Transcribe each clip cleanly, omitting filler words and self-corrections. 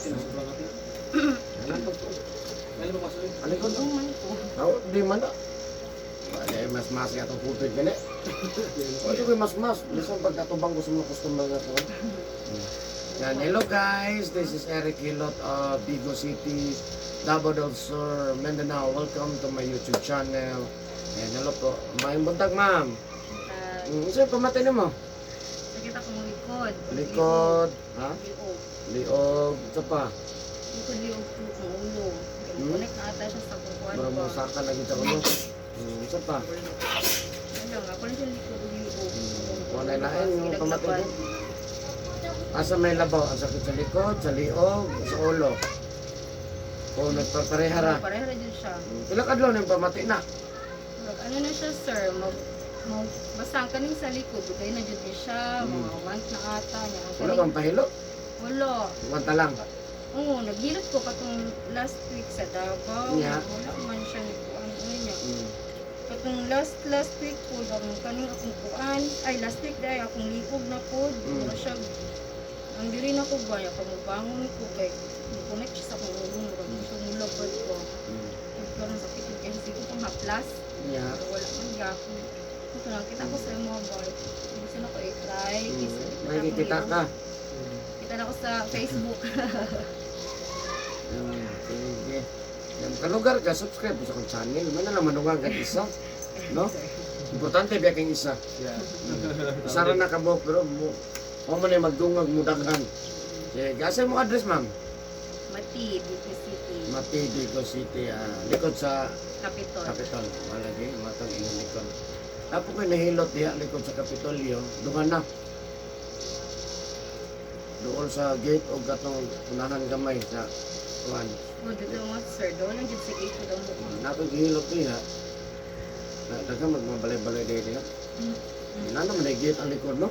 Atin, sobrang atin. Ano pa to? Ano ba masunod? Ano ko to? Man ko. Aw, di man na. Wala eh, mas mas nga itong footage gani. O, di ko mas mas. Bisan pagkatubang ko sa mga customer nga po. Yan, hello guys, this is Eric Hilot of Bigo City, Davao del Sur, Mindanao. Welcome to my YouTube channel. Yan, hello po. Maayong buntag, ma'am. Ah, Sir, pamatay na mo. sakit akong likod. Likod, ha? Liog. Liog, ito pa. Likod, liog po ang ulo. Connect na ata siya sa kukuan Mura mo ba. saka lagi sa ulo. Isa pa. Ano lang, ako lang siya likod ug liog. Wala lain yung pamatay ko. Asa may labaw? Ang sakit sa likod, sa liog, sa ulo. O nagpaparehara. Pareha ra jud siya. Pila ka adlaw na yung pamati na? Murag, ano na siya, sir, mag mag basta ang kaning sa likod, dugay na jud ni siya, mga month na ata niya. Ang Wala kaning kang pahilo? Wala. Wanta lang. Oo, naghilot ko katong last week sa Davao. Yeah. Wala man siya ni kuan ano niya. Katong last last week po, ang kaning akong kuan, ay last week dahil akong liog na po, wala siya ang diri na ko ba niya kamubangon ko kay mo-connect siya sa akong ulo, murag mo siya mulabad ko. Karon sakit jud kay siguro pang haplas. Pero wala man gyapon. Ito lang kita ko sa imo ba. Gusto na ko i-try. Nakikita ka. Kita na ko sa Facebook. Sige. Yan, kalugar ka, subscribe mo sa akong channel. May na lang manungang kag isa. No? Importante biya kang isa. Yeah. Isa ra na ka mo, pero mo, mo man ay magdungag mo daghan. Sige, asa mo address, ma'am? Mati, Bigo City, Mati, Bigo City, likod sa Capitol. Capitol. Malagi, matang inyong likod. Apo ko'y nahilot diha likod sa Kapitolyo, duha na. Doon sa gate o gatong unahan gamay sa kuan. Oh, dito nga sir, doon lang jud sa gate ko daw mo. Nato gihilot diha. Na daghang magmabalay-balay diha diha. Na naman ay gate ang likod, no?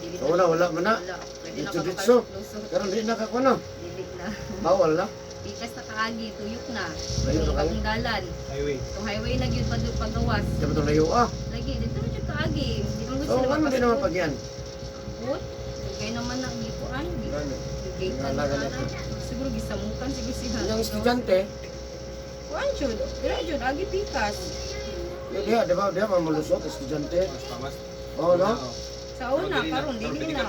Dili So, wala wala man na. Wala. Pwede na Ditso, ka ditso. makalusot. Karon di na ka kuan, no? Dili na. Bawal na. Pikas na kaagi, tuyok na. Layo na Itong kayo. bagong dalan. Highway. Itong highway na gyud pagawas. Di ba itong layo ah? Lagi, dito na jud kaagi. Hindi man gud So, sila ano din naman makasulod. pag yan? Ambot. Dugay naman na ang gikuan. Gani. Gate na Ngala na. ganito. Siguro gisamukan siguro sila. Yung estudyante, Kuan jud, dira jud agi pikas. eh, diha, di ba, diha, mamulusot, estudyante. Mas pamas. Oo, no? Sa una karon dili na.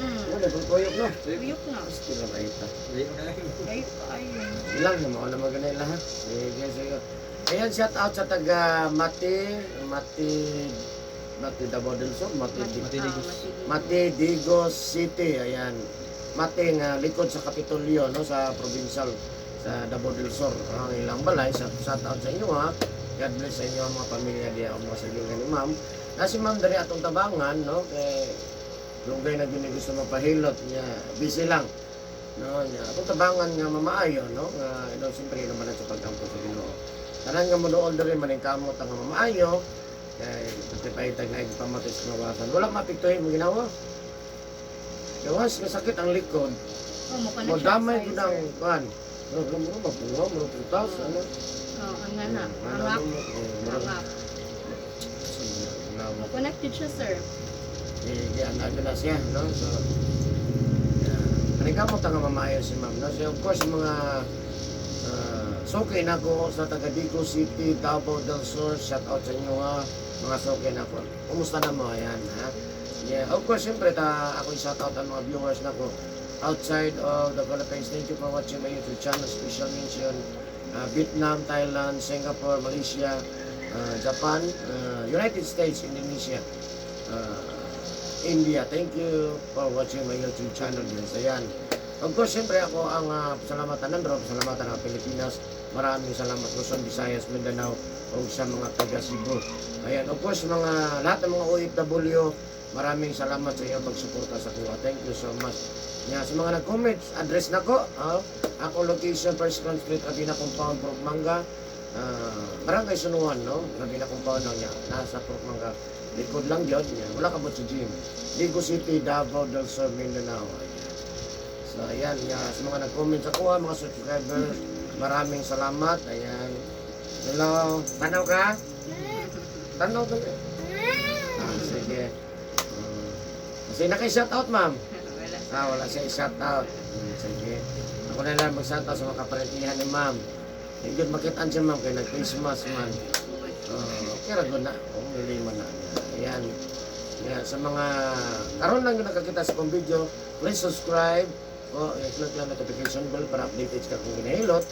Wala, kung tuyok, no? Tuyok na. Gusto lang ay ita. Kayo kaayo. Ilang, yung mga naman ganun ha. Sige, sige. Ayan, shout out sa taga Mati, Mati, Mati Davao del Sur, Mati, Mati Digos. Mati Digos City, ayan. Mati nga likod sa Kapitolyo, no, sa provincial sa Davao del Sur. Ang ilang balay, shout, shout out sa inyo ha. God bless sa inyo ang mga pamilya diya o mga sagingan ni ma'am. Na si ma'am dali atong tabangan, no, kay lugay na gyud ni gusto mapahilot niya, busy lang. No, niya atong tabangan nga mamaayo, no, nga ino siyempre naman sa pagkampo sa Ginoo. Tanan nga moduol diri maningkamot ang mamaayo kay pati tag na pamatay sa kawasan. Wala maapektuhin mo ginawa. Gawas nga sakit ang likod. Oh, mo Mo damay gud ang kuan. Murag mo mapuha, murag putas, ano? Oh, ang ngana. Ano, Angak. murag Angak. ginawa. Connected siya, sir. Eh, ano na siya, no? So, yeah. Paningkamot ang mamaayo si ma'am, no? So, of course, mga suki na ko sa taga Digo City, Davao del Sur, shout out sa inyo ha, mga suki na ko. Kumusta na mo? Ayan, ha? Yeah, of course, siyempre, ta, ako shout out ang mga viewers na ko outside of the Philippines. Thank you for watching my YouTube channel. Special mention, Vietnam, Thailand, Singapore, Malaysia, Japan, United States, Indonesia, India. Thank you for watching my YouTube channel, guys. Ayan. Of course, siyempre ako ang salamatan ng Rob, salamatan ng Pilipinas. Maraming salamat Luzon, Visayas, Mindanao, o sa mga taga Cebu. Ayan, of course, mga lahat ng mga OFW, maraming salamat sa inyong pagsuporta sa kuha. Thank you so much. Yan, sa mga nag-comment, address na ko. Ako location, First Crown Street, Rabina Compound, Purok Mangga. Barangay Sunuan, no? Rabina Compound lang niya. Nasa Purok Mangga. Likod lang yun. Yan. Wala kabot sa gym. Ligo City, Davao del Sur, Mindanao. Ayan. So, ayan. Ya, sa mga nag-comment sa kuha, mga subscribers, maraming salamat. Ayan. Hello. Tanaw ka? Tanaw ka. Ah, sige. Kasi naki-shout out, ma'am. Wala. Ah, wala siya i-shout out. Sige. Ako na lang magsanta sa mga kaparentihan ni ma'am. Hindi yun makitaan siya, ma'am, kay nag-Christmas man. Okay ra gud na. Oh, lima na. Ayan. Ayan. Sa mga karon lang yung nakakita sa kong video, please subscribe o i-click lang notification bell para updated ka kung ginahilot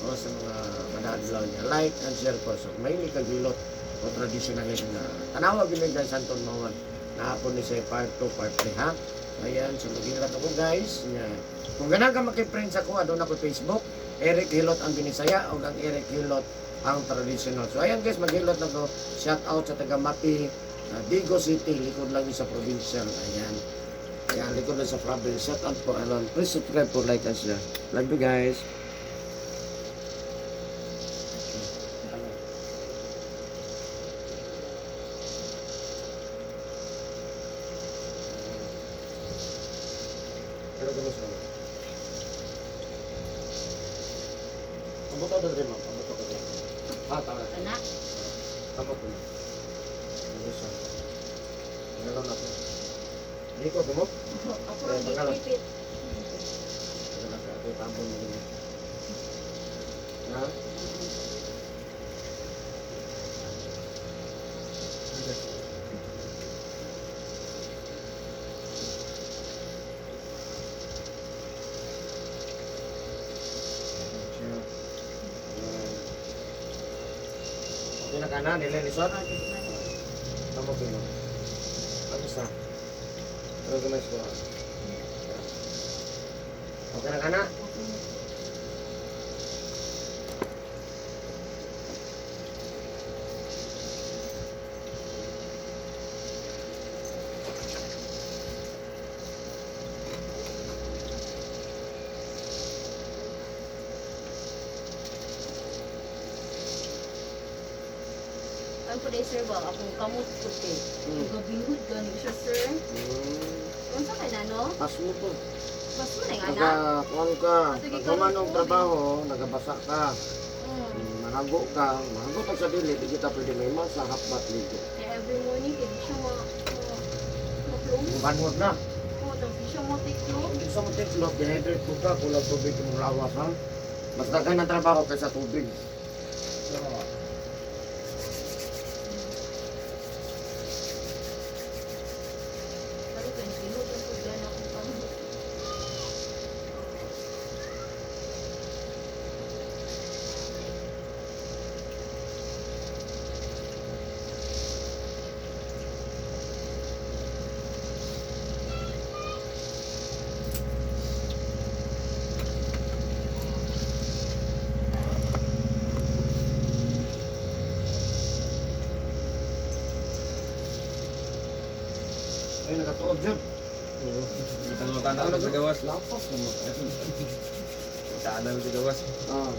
o sa mga madaadlaw niya. Like and share po. So, may kag hilot o traditional na tanawa gini guys Anton Mawan. Naapon ni siya part 2, part 3 ha. Ayan, so maghilot ako, guys. Ayan. Kung ganahan ka makiprint sa ko, aduna ko Facebook, Eric Hilot ang Binisaya o ang Eric Hilot ang traditional. So ayan guys, maghilot na ko. Shout out sa taga Mati, Digo City, likod lang yun sa provincial. Ayan. Ayan, likod lang sa province. Shout out po, Alon. Please subscribe po, like and share. Love you guys. Pero ganun siya. Pabuto na rin, ma'am. Pabuto ka rin. Ah, tama. Anak. Tama ko na. Ano siya? Ano lang natin? Hindi ko, gumot. Ako rin gipipit. Ano lang, ito yung tambon mo rin. Ha? Okay na ka na, nililison? Ah, dili man. Tama ko na. Ano sa? Pero gamay siguro. Okay na ka na? Okay na. Ang po sir ba, akong kamot ko kay. Gabihod gani siya, sir. Unsa kay na no? Pas mo to. Basta na nga na. Nagakuan ka. Sige, Pag human og karon po. trabaho, nagabasa ka. Mm. Mahago ka. Mahago ka sa dili, di kita pwede may sa half bath ligo. Kaya every morning kay di siya ma ma ma-close. Banhod na. Oh, tapos di siya mo tiklop. Kung di sa mo tiklop, dehydrate ko ka, kulang tubig yung lawas ha. Mas daghan ang trabaho kaysa tubig. So, Pero kay bihod ang pud gana akong kamot. Ay, nakatuod dyan. Tanaw sa gawas. Lapas naman. Tanaw sa gawas. Ah.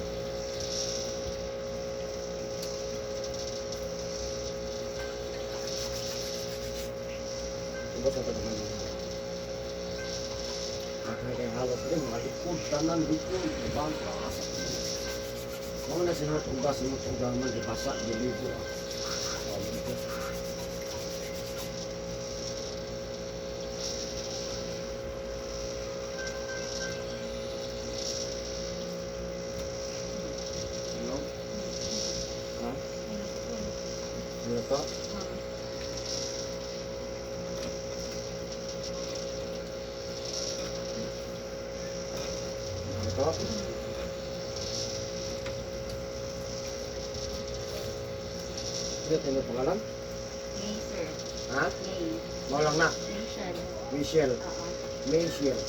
Diba sa tagal mo? Kaya halos rin, mga likod, tanan, likod, diba? Mga na sinot, uga, sinot, uga, man, dibasa, diligo. Ah. Sabi ko. Ano? Ha? Ano to? Ano to? Ito yung pangalan? May, sir. Ha? May. Mo lang na. Michelle. Michelle. Oo. Michelle.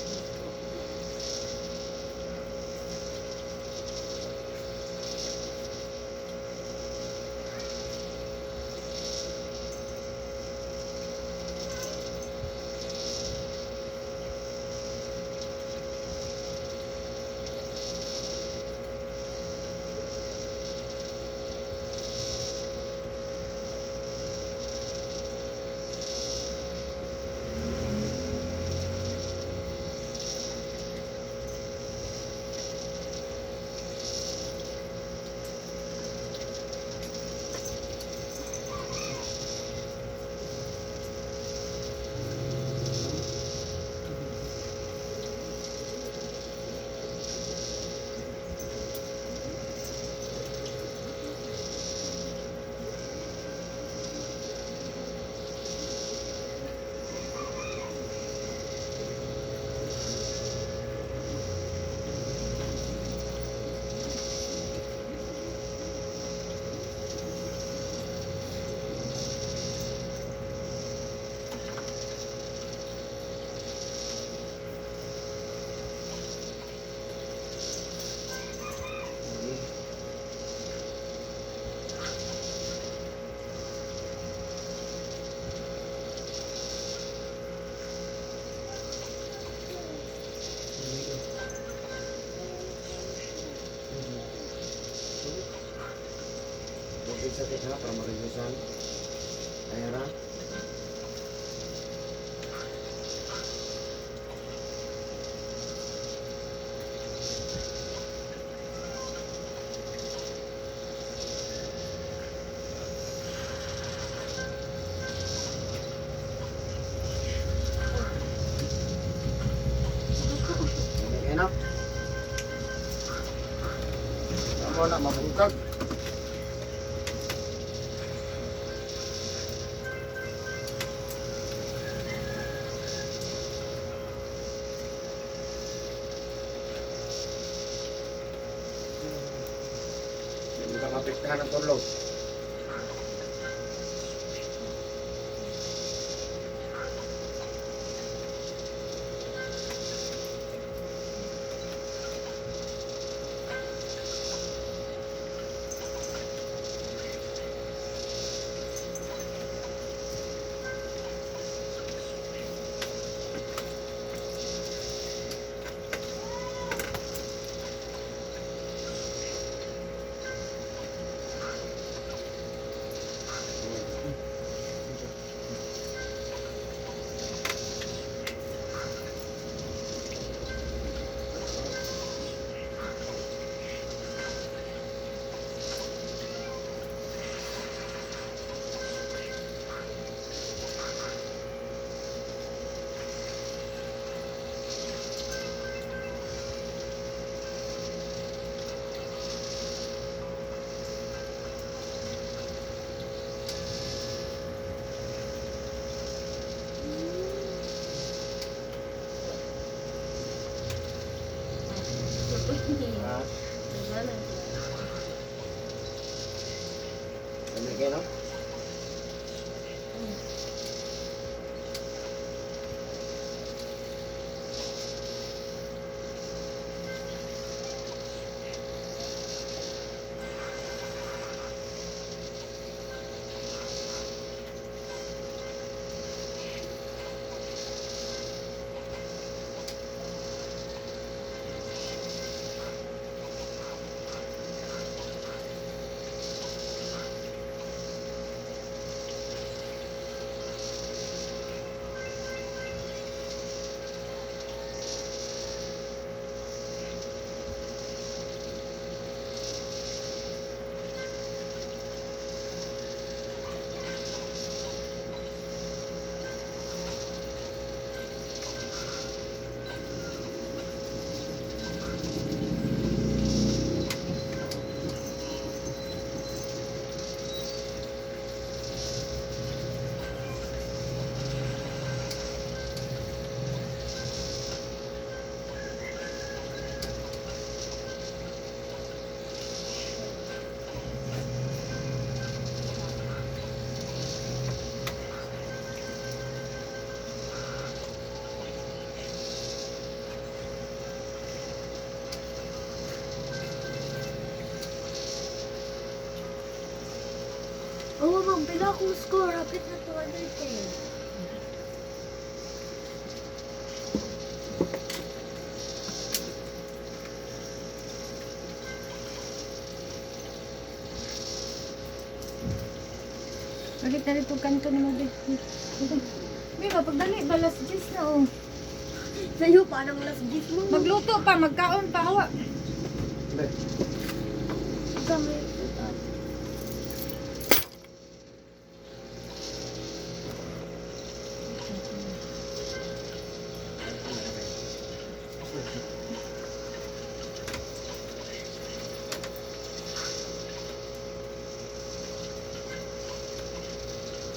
Sakit ha, para ma-reducean. Ayan ra. Okay na. Tama na, mabungkag. Hindi ka maapektahan ng tulog. Ha? Dami kayo, no? Oo, ma'am. Pila akong score. Hapit na 210. Ulit na rin itong kanto ni Mabe. May ba, pagdali ba, last 10 na oh. Sa'yo, parang last gift mo. Magluto pa, magkaon pa, hawa. Hindi. Kami.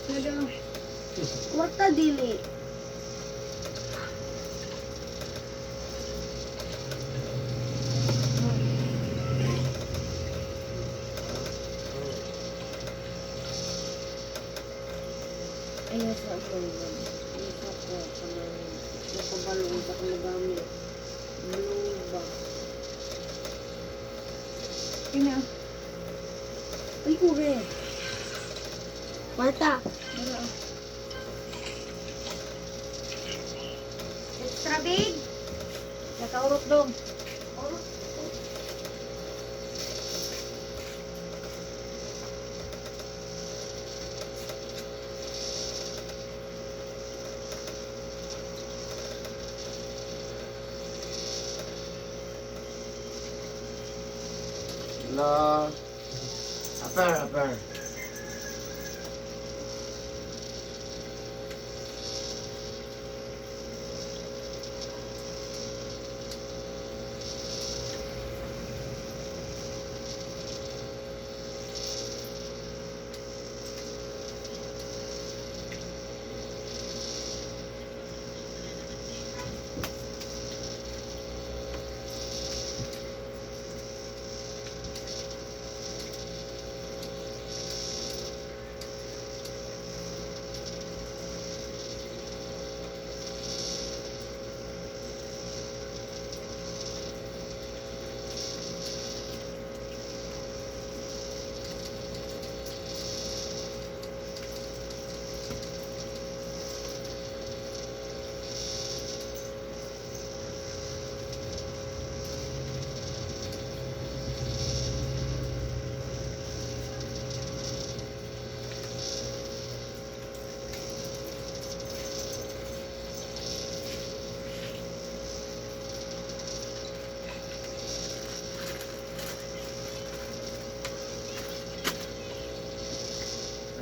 Nada. Kwarta dili. Ay, sa ako ma'am. Isa ko kanang nakabalo sa akong nagamit. Blue ba? Ina. Ay, ure. Kwarta. Wala, oh. Extra big. Nakaurot dong. Tatlo. Upper, upper.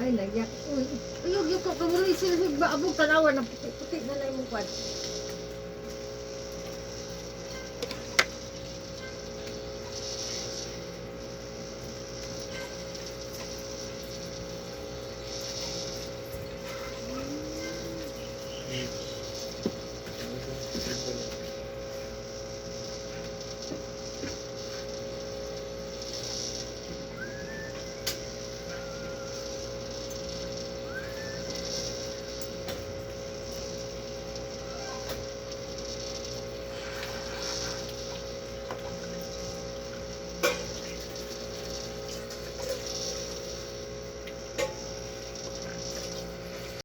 Ay, nagyak. Uy, uyog yung ko kamuloy sila ba abog tanawa na puti-puti na lang imong kwan.